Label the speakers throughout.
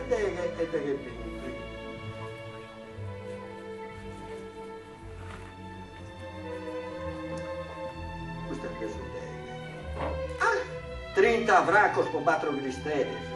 Speaker 1: deghe e deghe e binti. Custu est de su deghe. Ah! Trinta francos po batro cristeres.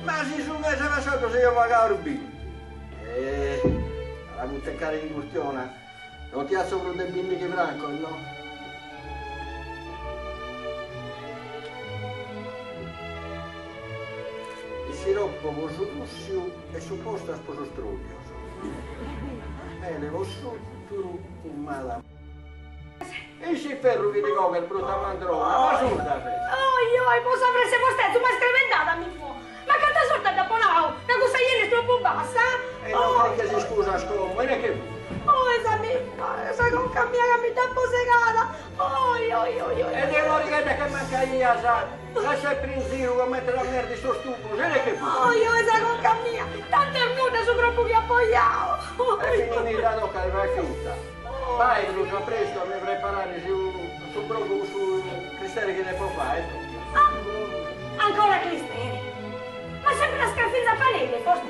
Speaker 1: Ma si su mese passadu si eo pagadu binti. Eh, a la butecaria in custione non ti atzo prus de bindighi francos, no? Issiroppo po su tussiu e suppostas po sos tròbios. Mele po s'ùturu cun mala. In s'inferru chi ti coghet, bruta mandrona, ma surda ses?
Speaker 2: Oi oi, po sa presse vostè, ma screbendada mi fo. Ma cantas 'ortas dd'apo nau ca cussa jenna est tropu bassa?
Speaker 1: E non chirches iscusas como, e ne che fu?
Speaker 2: Oi sa mimma, sa conca mia ca mi dd'apo segada, oi oi oi oi.
Speaker 1: E de un'orighedda che mancaias, ses sempre in ziru comente sa merda in sos tubos, e ne che fu?
Speaker 2: Oi oi sa conca mia, tantu est nudda su cropu chi apo jau.
Speaker 1: E finimidda tocat de fai finta. Bae prus a prestu a mi preparare su su brogu cun su clistere chi depo fai.
Speaker 2: Ah! Ancora clistere? Ma sempre a scarfinza panelle, forse?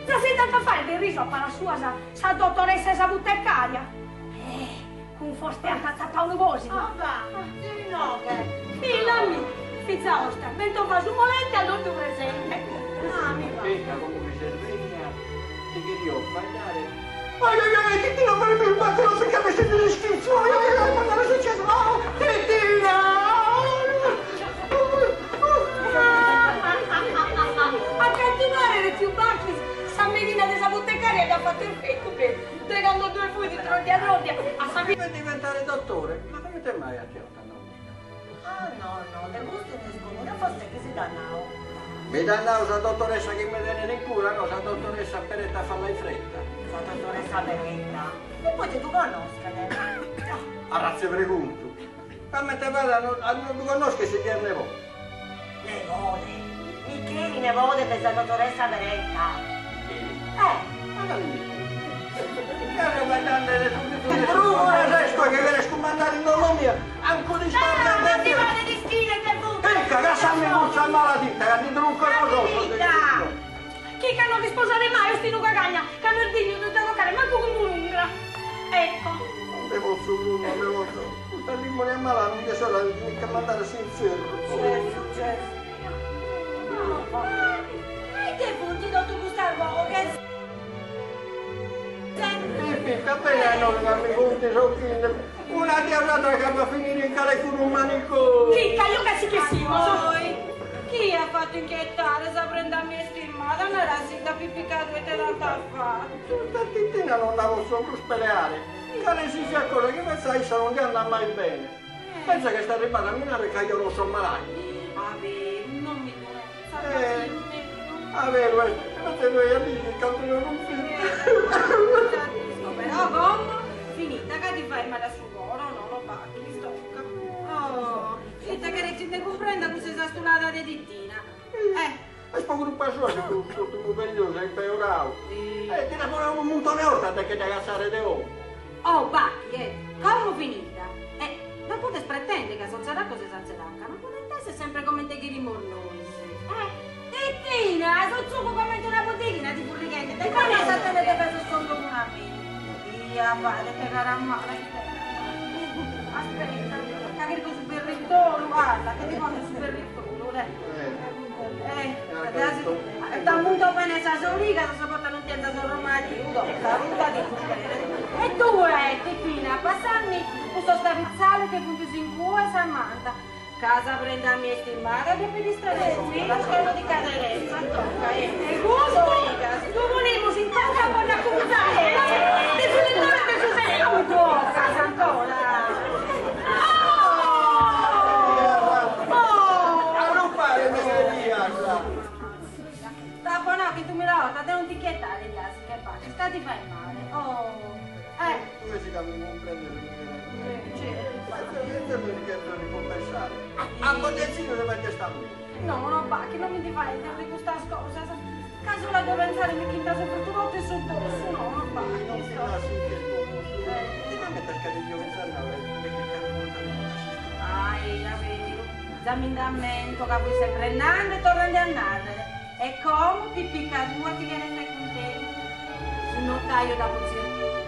Speaker 2: Za si dd'ant a fai de risu a palas suas sa dotoressa e sa butecaria? Eh, cun foste ant atzapau unu posidu.
Speaker 3: Ah va, seu inoghe.
Speaker 2: Filla mi, fiza 'ostra, mentovau su molente a totu presente.
Speaker 3: Ah, mi va.
Speaker 1: Picca, como chi ses bennia, ti cherio faeddare. Ai ai ai, Titina, fai mi sbattere perché mi sento di schizzo. Ai ai ai, ma cosa è successo? Oh, Titina!
Speaker 2: A cantu paret, tziu Bachis, sa medina de sa butecaria dd'at fatu efetu bellu, de cando ddue fuit troddia troddia a sa
Speaker 1: fine. Devet diventare dottore? Ma comente mai a tie no t'at nau nudda?
Speaker 3: Ah no no, de custu no isco nudda, forsis chi si dd'at nau.
Speaker 1: Mi dd'at nau sa dottoressa chi mi tenet in cura, no, sa dottoressa Peretta falla in fretta.
Speaker 3: Sa dottoressa Peretta? E poite ddu connoschet?
Speaker 1: Arratze preguntu. Comente fai a no ddu connoscher si ti est nebode?
Speaker 3: Nebode? Micheli nebode de sa dottoressa Peretta?
Speaker 1: Micheli?
Speaker 3: Eh!
Speaker 1: Ma cale Micheli? Cando faeddende de su fizu de su Bruvura ses tue chi cheres cumandare in domo mia, ancu t'iscordas de
Speaker 3: Ah, ma ti faghet ischire ite funt!
Speaker 1: Picca, lassami cussa maladitta ca ti trunco sos ossos de
Speaker 2: Finita! Chicca no t'isposare mai, Ustinu Cagagna, ca no est dignu de dda tocare mancu cun d'un'ungra. Ecco.
Speaker 1: Non nde potzo prus, non nde potzo. Custa limonia mala non est ora de mi che mandare a s'inferru.
Speaker 3: Gesù, Gesù. Ma ite funt totu custas boghes?
Speaker 1: Pipì, beni a inoghe ca mi funt sochinde. Una die o s'atra ch'apo a finire in calecunu manicomiu.
Speaker 2: Chicca, io ca si che simos.
Speaker 3: Oi, chie at fatu inchietare sa prenda mia istimada? Nara si t'at pipicadu e ite t'at fatu.
Speaker 1: Custa Titina non dda potzo prus peleare. Cale si siat cosa chi fetza issa non ddi andat mai bene. Pensa ch'est arribbada a mi narrer ca io non so malaidu.
Speaker 3: A beru, non mi ddu nerzas, fizu meu.
Speaker 1: A beru est, invece tue ja l'ischis cantu so sunfrinde.
Speaker 3: Però como finita ca ti faghet male a su coro, no no Bachis, tocca. Oh, ite cheret chi nde cumprenda cussa isastulada de Titina. Eh.
Speaker 1: Est po crupa sua si cust'urtimu periodu s'est impeorau. E ti dd'apo nau unu muntone 'e 'ortas de che dda cassare de 'omo.
Speaker 3: Oh, Bachi, eh, como finita. E non podes pretendere ca sos tzeracos e sa tzeraca non podent esser sempre comente cherimus nois. Eh, Titina, su tzucu comente una puddighina ti furrighende, te pones a tener de pesos contro cun a mie. Ia, faghet cara mala chi tenet. Aspetta, ca chirco su berrittolu, guarda, che ti ponzo su berrittolu, deh. Eh, t'ammunto bene sas origas, sa borta non ti 'enzas orromadiu, tocca, runtadi bene. E tue, Titina, passami cussos capitzales chi funt in cue sa manta, ca sa prenda mia istimada depet istare sola, chircando di caderezza, tocca, eh.
Speaker 2: E custu lu ponimus in conca po dd'acumuzare, de su lettore de su
Speaker 3: Lu tocas ancora?
Speaker 1: Arrupare mi cherias!
Speaker 3: T'apo nau chentumila 'ortas de non ti inchietare diasi che faghes, ca ti faghet male. Oh. Eh.
Speaker 1: Tue si ca mi cumprendes mi cheres bene.
Speaker 3: Certu.
Speaker 1: E deo ti cherzo ricumpensare. Apo detzidiu de fagher esta mia.
Speaker 3: No, no, Bacchi, non mi ndi faeddes de custas cosas. Ca solu a ddu pensare mi ch'intrat su fritu totu in su dossu, no, no Bacchi.
Speaker 1: Non ti das in ch'est cussu. Ti nd'ammentas ca ti fio fintzas nau de chircare de portare una
Speaker 3: Ai, a beru, già mi nd'ammento ca fui sempre nande e torrende a narrere. E como pipica tua ti cheret fai cuntentu. Su notaju dd'apo tzerriadu.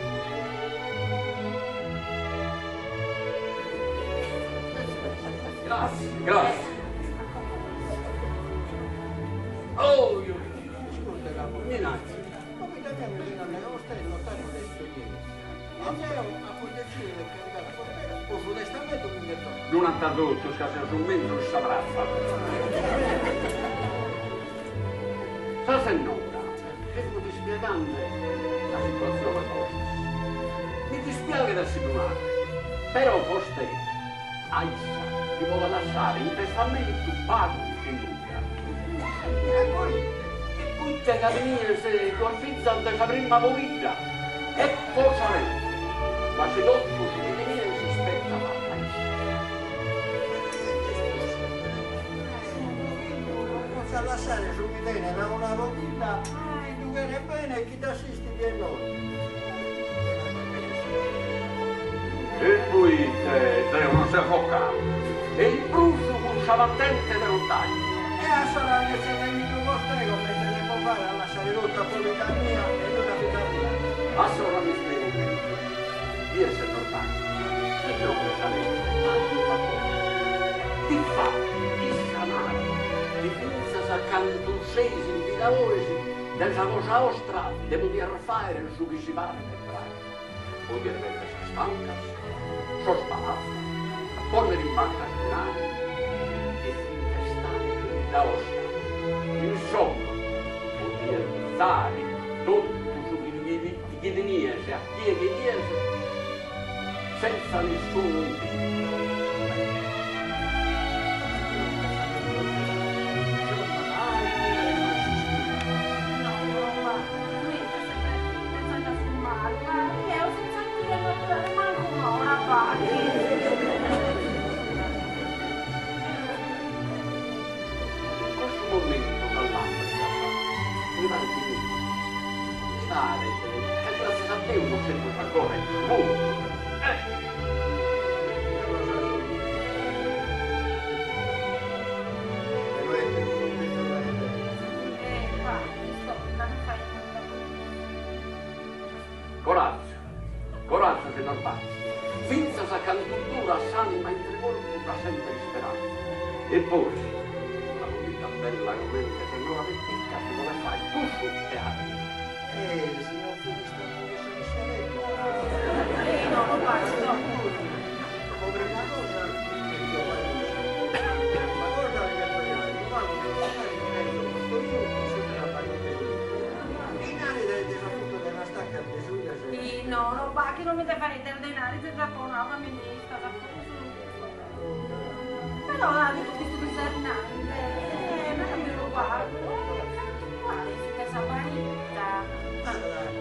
Speaker 4: Grazie, grazie. Oh, io mi innanzi.
Speaker 1: Come italiano mi vostè è il notario d'esperienza. E deo apo decididu de carigare a vostè po su testamentu chi mi tocat.
Speaker 4: Non ant totus ca seus menzus sa pratza. Sa sennora mi fut ispiegande sa situatzione bostra. Mi dispiaghet a si ddu narrer, però vostè a issa li podet lassare in testamentu pagu e nudda.
Speaker 1: E poite?
Speaker 4: E poite ca tenies duas fizas de sa prima pobidda e po sa leze quasi totu su chi tenies ispettat a issas.
Speaker 1: Ma comente est possibile chi unu pobiddu potzat lassare su chi tenet a una pobidda chi ddu cheret bene e chi dd'assistit die e note?
Speaker 4: E poite deo non seo avocadu e in prus cun sa patente de notaju.
Speaker 1: E assora nerzedemiddu vostè comente depo fare a lassare totu a pobidda mia e non a fiza mia.
Speaker 4: Assora mi ispiego menzus. Bie sennor Bachis, inoghe sa leze at unu favore. Difati issa narat chi fintzas a cantu seis in vida 'ois de sa cosa 'ostra nde podies fàere su chi si paret e praghet. Podies bèndere sas tancas, sos palatzos, pònnere in banca su dinari e intestare pobidda 'ostra. Insomma, podies zare totu su chi tenies a chie cheries sentza nessunu impìdiu. In custu momentu sas làmbrigas mi parent inùtiles, mi paret ca gràtzias a Deus non semus ancora in su mundu. Eh! Corazu, corazu sennor Bachis, fintzas a cantu durat s'anima intre corpus b'at semper isperanza. E poi, una pobidda bella comente sennora Pitica si podet fai cussu e ateru.
Speaker 1: E si non fit istadu pro sa misciaredda.
Speaker 3: E no, no Bachis, no.
Speaker 1: Po prima cosa cherzo fai una cosa li cherzo jai unu pagu de dinari chi tenzo costoiu in su trabagliu de su Dinari de de s'afutu de sas tancas de suglias e.
Speaker 3: Ih, no, no Bachis, non mi nde fai de dinari, ses apo nau ca mi nd'istas a cussu. Però dadu custu chi ses nande, eh, ma mi lu guardo, eh, cantu balet su de sa paritta.
Speaker 1: Ah,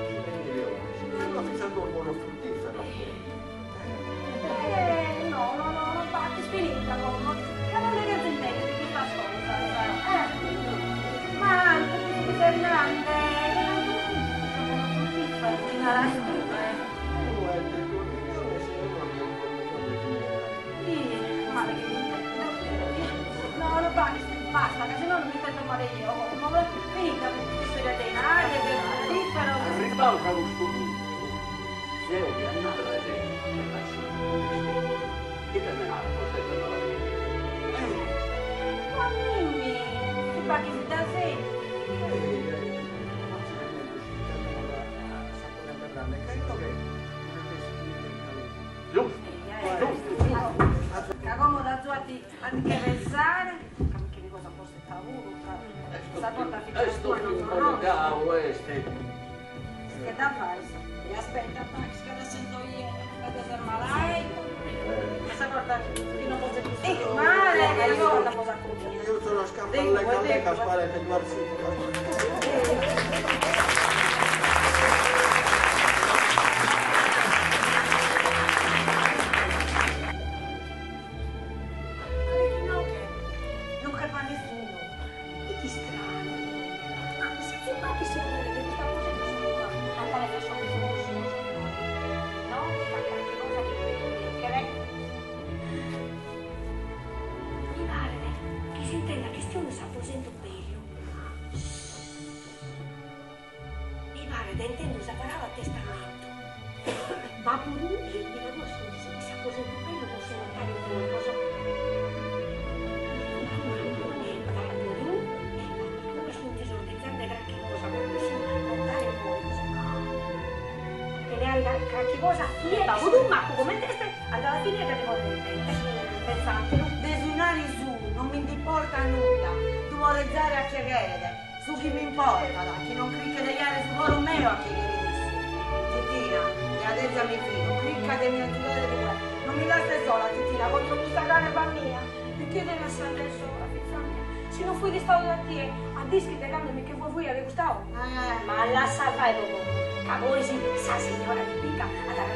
Speaker 1: chimbe miliones, ma fintzas duos bonos fruttiferos.
Speaker 3: Eh, no, no, no, no Bachis, finita como, ca non nde cherzo intender de custas cosas, eh. Mancu custu chi ses nande, de cantu fut su bonu fruttiferu chi naras tue.
Speaker 1: Unu est de duos miliones e unu est de duos miliones e chimbentamila.
Speaker 3: Ih, male chi m'intendo. No, no Bachis, basta, ca si no mi intendo male eo como. Finita cun custa istoria de dinari e de fruttiferos.
Speaker 4: Arribaus a custu puntu, deo dia narrer de lasciare Ite nde narat vostè, sennora Pitica?
Speaker 3: Ma mimmi, si Bachis dda sentit.
Speaker 4: Giustu, giustu, giustu.
Speaker 3: Ca como t'azuat a ti che pesare, ca mi che cosa forse puru, ca sa porta fit
Speaker 4: Est
Speaker 3: tua
Speaker 4: totu
Speaker 3: non torrò.
Speaker 4: imboligau, est.
Speaker 3: Che da fais? E aspetta, Bachis, ca da sento io, ca de ses malaidu. E sa porta chi non potzo prus firmare, ca io andamos a cumire.
Speaker 1: Io sono scappa alle callecas paret duas
Speaker 2: Paret chi inoghe non che b'at nessunu. Ite istranu. Ma si tziu Bachis si movet de custu aposentu sua, ant a esser sos suos? No, b'at carchi cosa chi non mi cumbinchet. Mi paret chi s'intendat chistione in s'aposentu bellu. De intendu sa paraula testamentu. Babbu tuu e mama tua sunt in s'aposentu bellu cun su notariu Burgos. Babbu tuu e mama tua sunt ordinzende carchi cosa cun cussu notariu Burgos. Che leare carchi cosa a tie e babbu tuu, maccu comente est, andat a finire ca ti ponet in mente. Senz'ateru.
Speaker 5: De su 'inari suu non mi nd'importat nudda, ddu podet zare a chie cheret. Su chi m'importat, chi non crichet de jare su coro meu a chie cheret issu. Titina, leadezza mi fido, crica de mi agiudare tue. Non mi lasses sola, Titina, contro custa cane mia.
Speaker 2: Perché de lassare sola, fizza mia? Si non fuit istadu da tie, a dd'ischis de cando mi che fui fuia de custa 'omo? Ma lassa fai po como, ca pois sa signora Pipica at a.